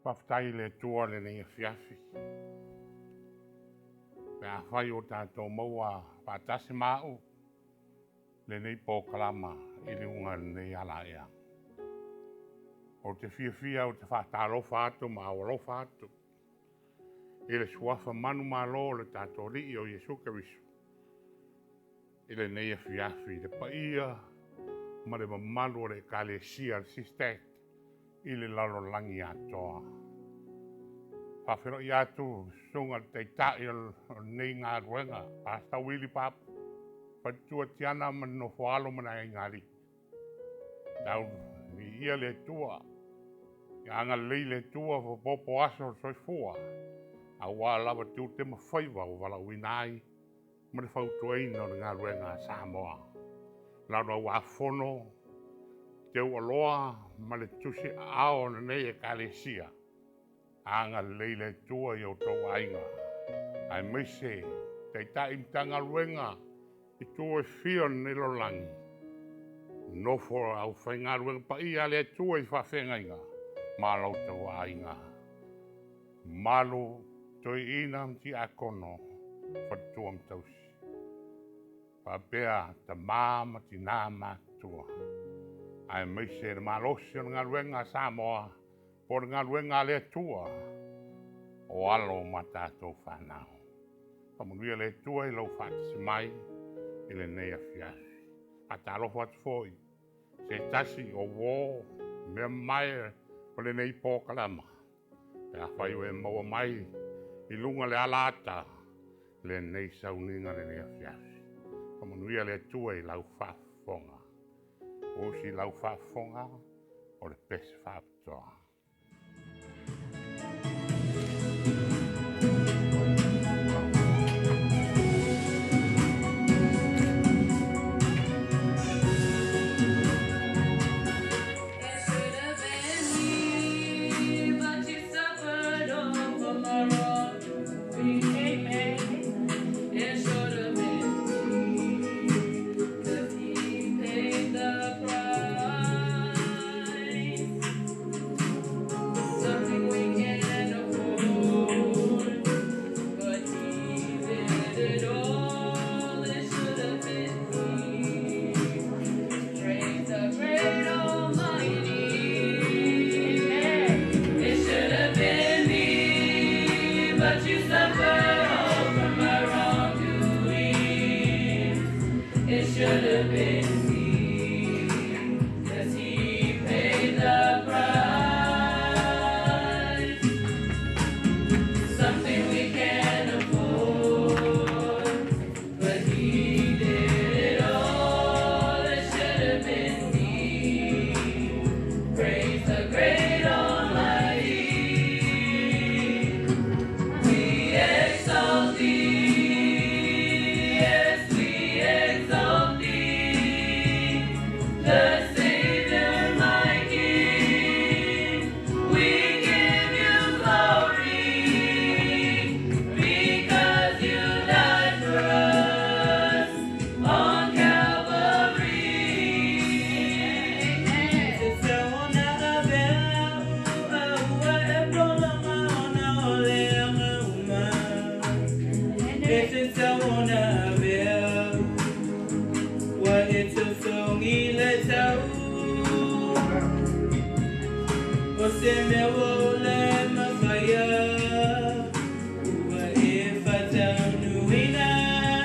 Faafetai i le Atua i lenei afiafi, pe afai ua tatou maua faatasi ma au lenei polokalama i luga o lenei alaea. Ou te fiafia ou te faatalofa atu ma aualofa atu i le suafa manumalo o le tatou Alii o Iesu Keriso i lenei afiafi i le paia ma le mamalu o le Ekalesia a le SISTAC i le lalolagi atoa. Faafeiloai atu susuga i le Taitai o lenei galuega, Pastor Willie Papa, Faletua Tiana ma le nofoalo ma le aiga alii. Tau viia le Atua, ia agalelei le Atua faaopoopo aso o le soifua, aua lava tiute ma faiva ua valaauina ai ma le fautuaina o le galuega a Samoa. Laulau-a-Fono Teualoa ma le tusiaao o lenei Ekalesia, agalelei le Atua i o outou aiga, aemaise Taitai Matagaluega i itu e fia o lenei lalolagi, nofo a aufaigaluega paia a le Atua i faafeagaiga ma lo outou aiga, mamalu toeaiina ma tiakono, faletua ma tausi, faapea tama ma tina matutua, aemaise le malosi o le galuega a Samoa po o le galuega a le Atua o alo ma tatou fanau. Faamanuia le Atua i lou faatasi mai i lenei afiafi. Faatalofa atu foi se tasi o uo mea mamae o lenei polokalama, pe afai ua e maua mai i luga le alaata lenei sauniga lenei afiafi. Faamanuia le Atua i lau faafofoga. Usi lau faafofoga o le pese faapitoa. It should have been me, but you suffered all for my wrongdoing. Amen. It should have been me, 'cause he paid the price. Something we can't afford, but he did it all. It should have been me. Praise the great Almighty. It should have been me, but you suffered all for my wrongdoing. It should have been me, 'cause he paid the price. Something we can't afford, but he did it all. It should have been me. Praise the great Almighty. We exalt thee, yes, we exalt thee, the Savior, my King. We give you glory because you died for us on Calvary. O se mea ua ole mafaia ua e faataunuuina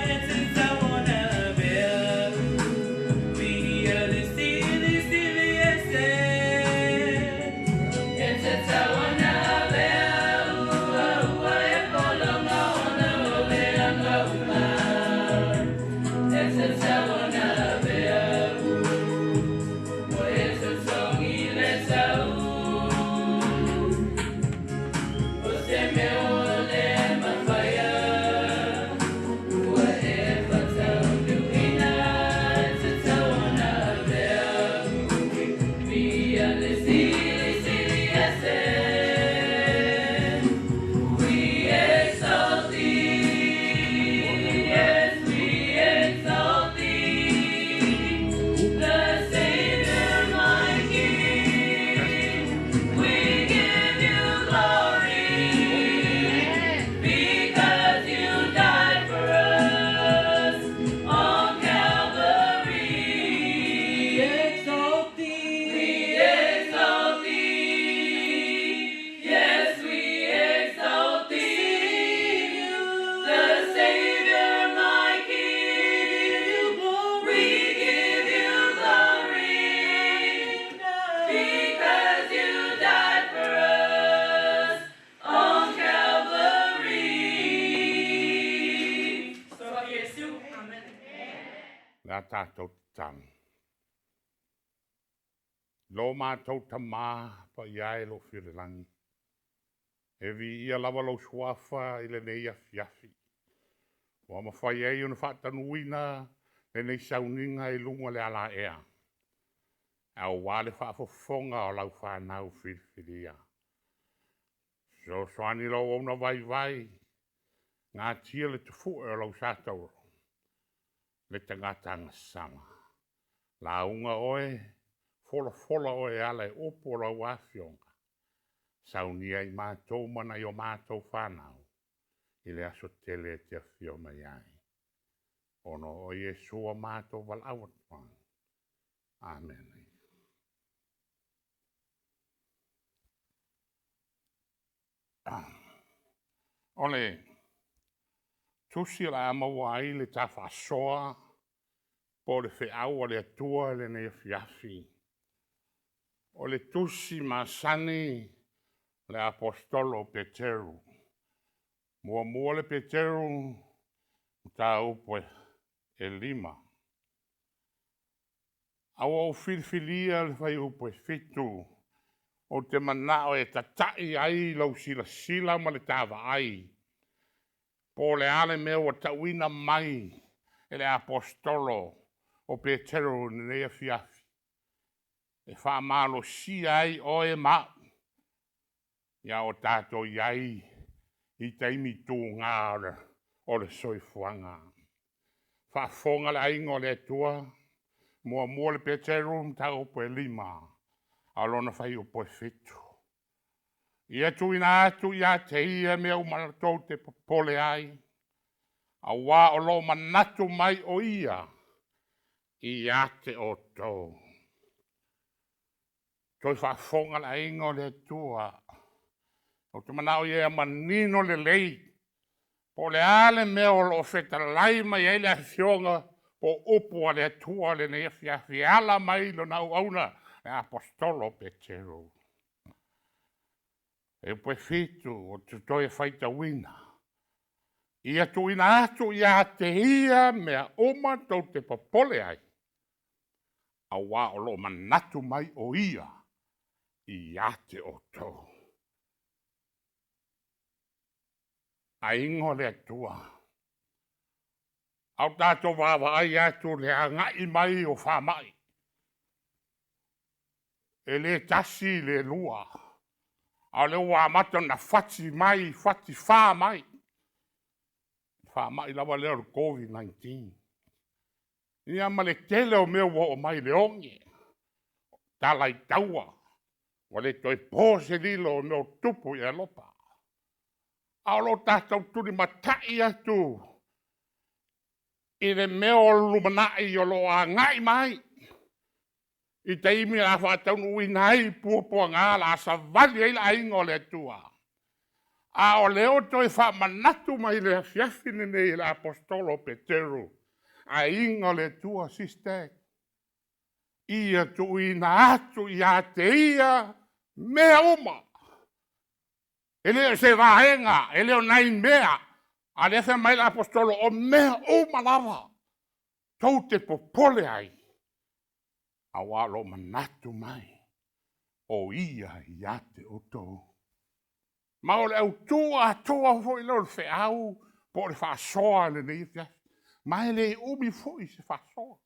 e tatau ona avea Viia le Silisili Ese. E tatau ona avea ua ua e pologa ona o leaga uma. E tatau ona avea ua e totogi le tau. Le a tatou tatalo. Lo matou Tamā paia e o lo o afio i le lagi, e viia lava lou suafa i lenei afiafi, ua mafai ai ona faatanuuina lenei sauniga i luga o le alaea, aua le faafofoga o lau fanau filifilia. Fesoasoani i lau auauna vaivai, natia le tafue o lau sa tauro, le tagata agasala. Lauga oe, folafola oe e ala i upu o lau Afioga, saunia ai matou ma nai o matou fanau i le aso tele e te afio mai ai. Ona o Iesu ua matou valaau atu ai. Amene. O le tusi o le a maua ai le ta faasoa po o le feau a le Atua i lenei afiafi, o le tusi masani a le Aposetolo o Peteru. 1 le Peteru mataupu e 5. Ae ua ou filifilia le fuaiupu 7, ou te manao e tatai ai lau silasila ma le ta vaai, po o le a le mea ua tauina mai e le Aposetolo o Peteru i lenei afiafi, e faamalosia ai oe ma au, ia o tatou i ai i taimi tuga o le soifuaga. Faafofoga le aiga o le Atua, 1 Peteru mataupu e 5 a o lona fuaiupu e 7. Ia tuuina atu ia te Ia mea uma tou te popole ai, aua o lo o manatu mai o Ia ia te outou. Toe faafofoga le aiga o le Atua, ou te manao ia manino lelei, po o le a le mea o lo o fetalai mai ai le Afioga po o upu a le Atua i lenei afiafi e ala mai i lona auauna le Aposetolo o Peteru. Fuaiupu e 7 ou te toe faitauina. Ia tuuina atu ia te Ia mea uma tou te popole ai, aua o lo o manatu mai o Ia ia te outou. Aiga o le Atua, a o tatou vaavaai atu i le agai mai o faamai, e le tasi le lua, a o lea ua amata ona fati mai fatifa mai, le faamai lava lea o le Koviti-19. Ia ma le tele o mea ua oo mai i le oge, tala i taua, ua le toe po se lilo i mea o tutupu i Elopa. A o lo o tatou tulimatai atu i le mea o le lumanai o lo o agai mai, i taimi o le a faataunuuina ai puapuaga o le a savali ai le aiga o le Atua. A o lea ua toe faamanatu mai i le afiafi lenei e le Aposetolo o Peteru, aiga o le Atua, sister, ia tuuina atu ia te Ia mea uma. E le o se vaega, e le o nai mea, a o lea e fai mai le Aposetolo, o mea uma lava tou te popole ai, aua o lo o manatu mai o Ia ia te outou. Ma o le autu atoa foi lea o le feau po o le faasoa i lenei afiafi. Ma e le umi foi se faasoa.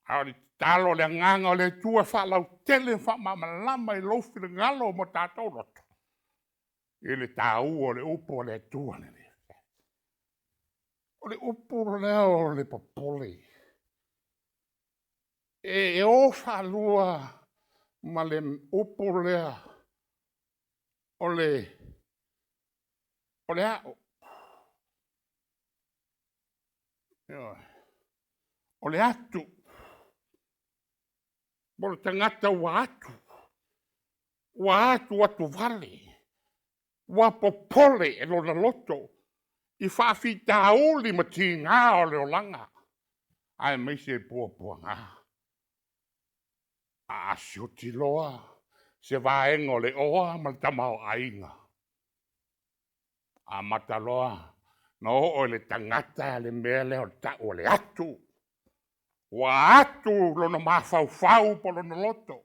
A o le tatalo a le Agaga o le Atua e faalautele ma faamalamalama i lou finagalo ma o tatou loto, i le taua o le upu a le Atua lenei. O le upu lea o le popole, e o faalua ma le upu lea o le ao. Ioe. O le atu, po o le tagata ua atu, ua atuatuvale, ua popole i lona loto i faafitauli ma tiga o le olaga, aemaise puapuaga. A sioti loa se vaega o le oa ma le tamaoaiga, amata loa ona oo i le tagata le mea lea e tau o le atu. Ua atu lona mafaufau po o lona loto.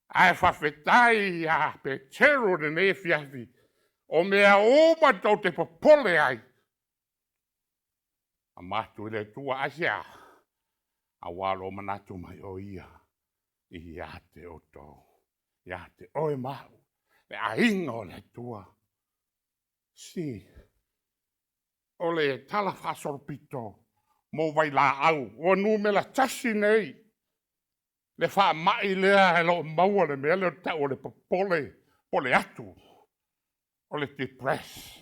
Ae faafetai ia Petero i lenei afiafi, o mea uma tou te popole ai, avatu i le Atua. Aisea? Aua o lo o manatu mai o Ia ia te outou, ia te oe ma au, le aiga o le Atua. Se, o le talafaasolopito mo vailaau ua numera tasi nei le faamai lea e le o maua, le mea lea e tau o le popole po o le atu, o le depress.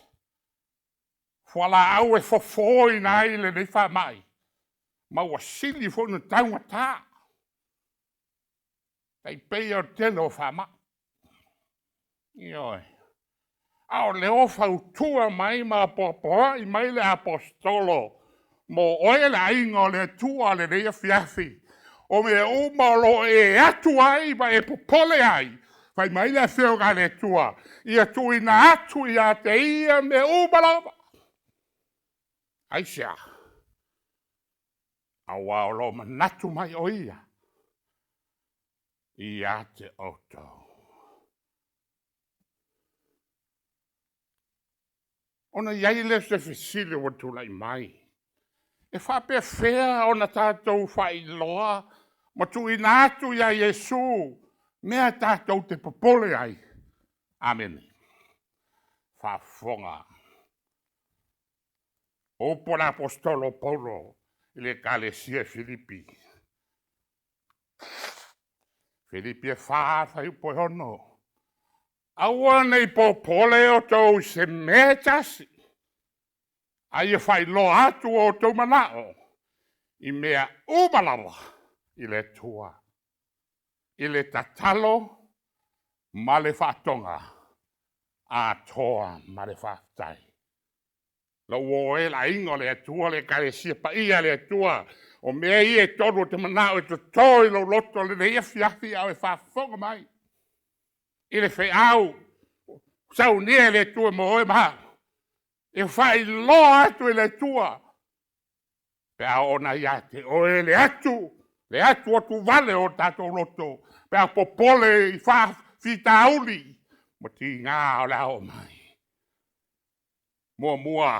O fualaau e fofoina ai lenei faamai, ma ua sili foi ona taugata, tai pei lava o le tele o faamai. Ioe. A o lea ua fautua mai ma apoapoai mai le Aposetolo mo oe le aiga o le Atua i lenei afiafi, o mea uma o lo o e atu ai ma e popole ai, fai mai le Afioga a le Atua, ia tuuina atu ia te Ia mea uma lava. Aisea? Aua o lo o manatu mai o Ia ia te outou. Ona i ai lea o se fesili ua tulai mai, e faapefea ona tatou faailoa ma tuuina atu ia Iesu mea tatou te popole ai? Amene. Faafofoga, o upu a le Aposetolo o Paulo i le ekalesia i Filipi, Filipi e 4 fuaiupu e 6, aua ne i popole outou i se mea e tasi, a ia faailoa atu outou manaoga i mea uma lava i le Atua, i le tatalo ma le faatoga atoa ma le faafetai. Lou uo e, le aiga o le Atua, le Ekalesia Paia a le Atua, o mea ia e tolu ou te manao e toto i lou loto i lenei afiafi a o e faafofoga mai i le feau ua saunia e le Atua mo oe ma au, e faailoa atu e le Atua pe a oo ina ia te oe le atu, le atuatuvale o tatou loto pe a popole i faafitauli ma tiga o le a oo mai. Muamua,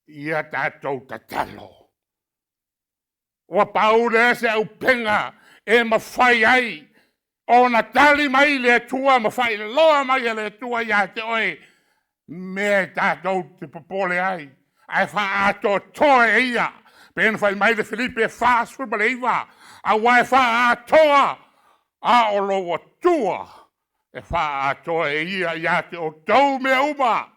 ia tatou tatalo. Ua pau lea o se auupega e mafai ai ona tali mai le Atua ma faailoa mai e le Atua ia te oe mea tatou te popole ai, ae faaatoatoa e Ia. E pei ona fai mai le Filipi e 4:19, aua e faaatoa, a o lou Atua e faaatoa e Ia ia te outou mea uma.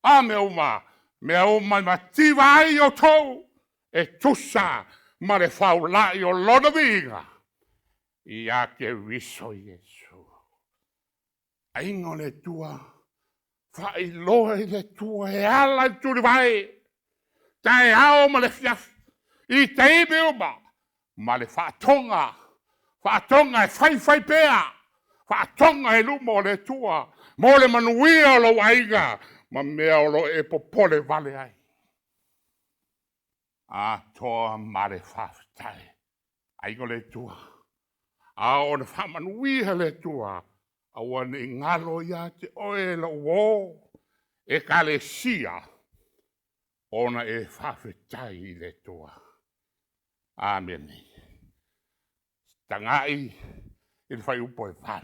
A mea uma? Mea uma e mativa ai outou e tusa ma le faulai o Lona viiga ia Keriso Iesu. Aiga o le Atua, faailoa i le Atua e ala i le tulivae, taeao ma le afiafi, i taimi uma, ma le faatoga, faatoga e faifaipea, faatoga i luma o le Atua mo le manuia o lou aiga ma mea o lo o e popole vale ai. Atoa ma le faafetai. Aiga o le Atua, a oo ina faamanuia le Atua, aua ne i galo ia te oe lou uo, Ekalesia, ona e faafetai i le Atua. Amene. Tagai i le fuaiupu 8,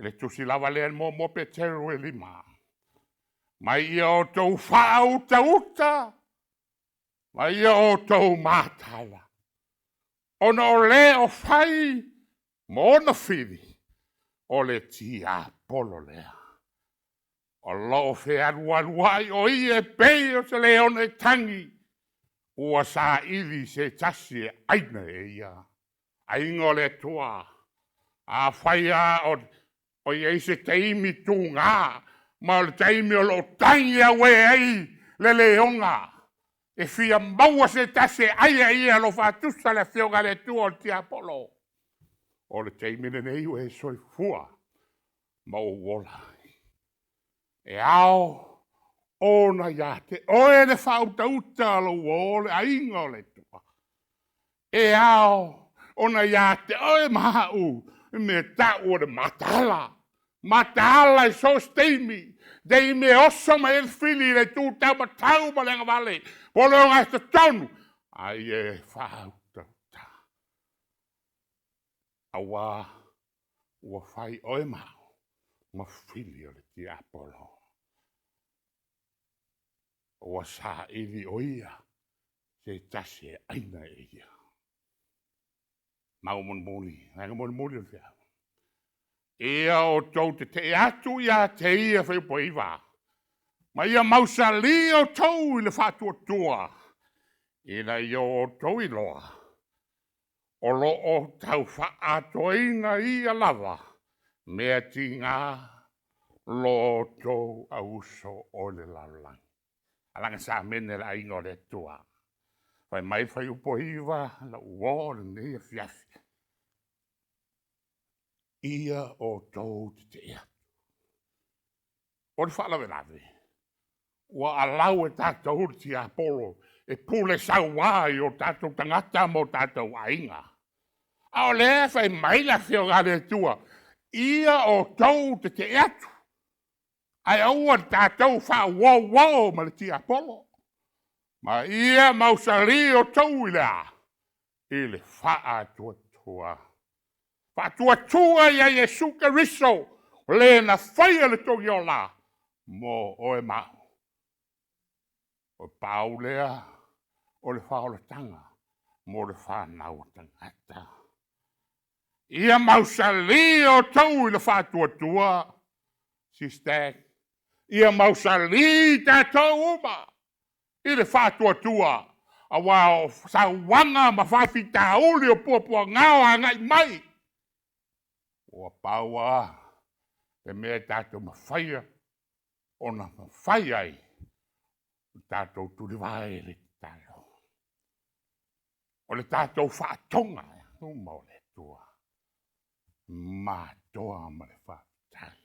i le tusi lava lea 1 Peteru e 5. Ma ia outou faautauta ma ia outou mataala, ona o le o fai ma ona fili, o le tiapolo lea. O lo o fealualuai o ia e pei o se leona e tagi, ua saili se tasi e aina e ia. Aiga o le Atua, afai lava o i ai se taimi tuga, ma o le taimi o lo o tagi auē ai le leona e fia maua se tasi e ai e ia, o lo o faatusa le Afioga a le Atua o le tiapolo. O le taimi lenei ua e soifua ma ou ola ai. E ao Ona ia te oe le faautautā lou uō le aiga o le Atua. E ao ona ia te oe ma a'u le mea e ta'u o le mataala, mataala i so o se taimi, taimi e oso mai ai le fili i le itu taumatau ma le agavale po o le ogatotonu, a ia e faautautā, auā ua fai oe ma a'u ma fili o le tiapolo. Ua saili o ia se tasi e aina e ia. Mau mulimuli, vaega mulimuli o le feau, ia outou tetee atu ia te ia, fuaiupu 9, ma ia mausali outou i le faatuatua, ina ia outou iloa o lo o tau faaatoaina ia lava mea tiga lo outou au uso o le lalolagi. Alaga Samene le aiga o le Atua. Fai mai le fuaiupu 9 lau uo i lenei afiafi, ia outou tetee atu. O le faalavelave, ua allow e tatou le tiapolo e pule saua i o tatou tagata ma o tatou aiga. A o lea e fai mai le Afioga a le Atua, ia outou tetee atu, ae aua le tatou faauouo ma le tiapolo. Ma ia mausali outou i le a? I le faatuatua. Faatuatua ia Iesu Keriso, o Le na faia le togi ola mo oe ma au. E pau lea o le faaolataga mo le fanau a tagata. Ia mausali outou i le faatuatua. SISTAC, ia mausali tatou uma i le faatuatua, aua o sauaga ma faafitauli o puapuaga o agai mai. Ua pau lava le mea tatou te mafaia ona fai ai, tatou tulivae i le tatalo. O le tatou faatoga i luma o le Atua, matoa ma le faafetai.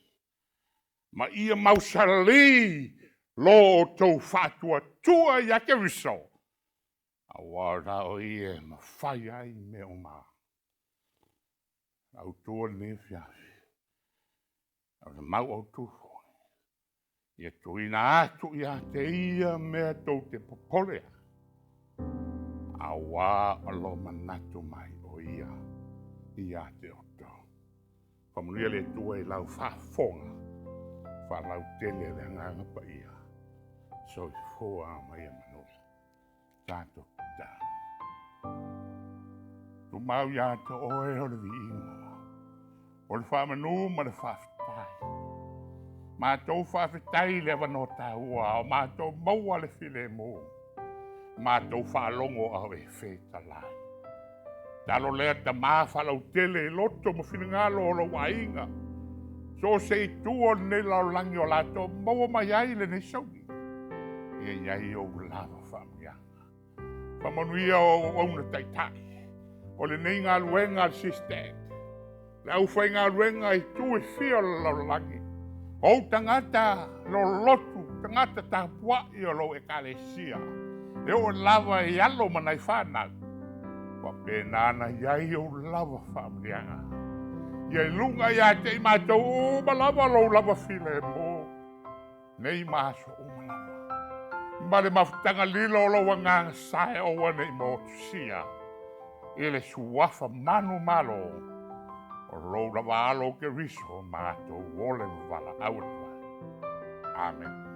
Ma ia mausali lo outou faatuatua ia Keriso, aua na o Ia e mafai ai mea uma. O le autu o lenei afiafi, o le mau autu foi, ia tuuina atu ia te Ia mea tou te popole ai, aua o lo o manatu mai o Ia ia te outou. Faamanuia le Atua i lau faafofoga, faalautele le Agaga Paia. Soifua ma ia manuia. Tatou tatalo. Tumau ia te oe o le viiga, o le faamanu ma le faafetai. Matou faafetai i le avanoa taua o matou maua le filemu, matou faalogo a o e fetalai. Tatalo lea Tama faalautele i loto ma finagalo o lou aiga, so o se itu o lenei lalolagi o latou maua mai ai lenei sauni, ia i ai ou lava faamanuiaga. Faamanuia ou auauna taitai o lenei galuega a le SISTAC, le aufaigaluega i itu e fia o le lalolagi, o ou tagata lolotu, tagata tapuai o lou ekalesia, e oo lava i alo ma nai fanau, faapena ona i ai ou lava faamanuiaga. Ia i luga ia te i matou uma lava lou lava filemu, nei ma aso uma lava, ma le mafutaga lilo o lou agaga sa e aua ne i motusia i le suafa manumalo o lou lava Alo o Keriso matou ole ma valaau atu ai. Amene.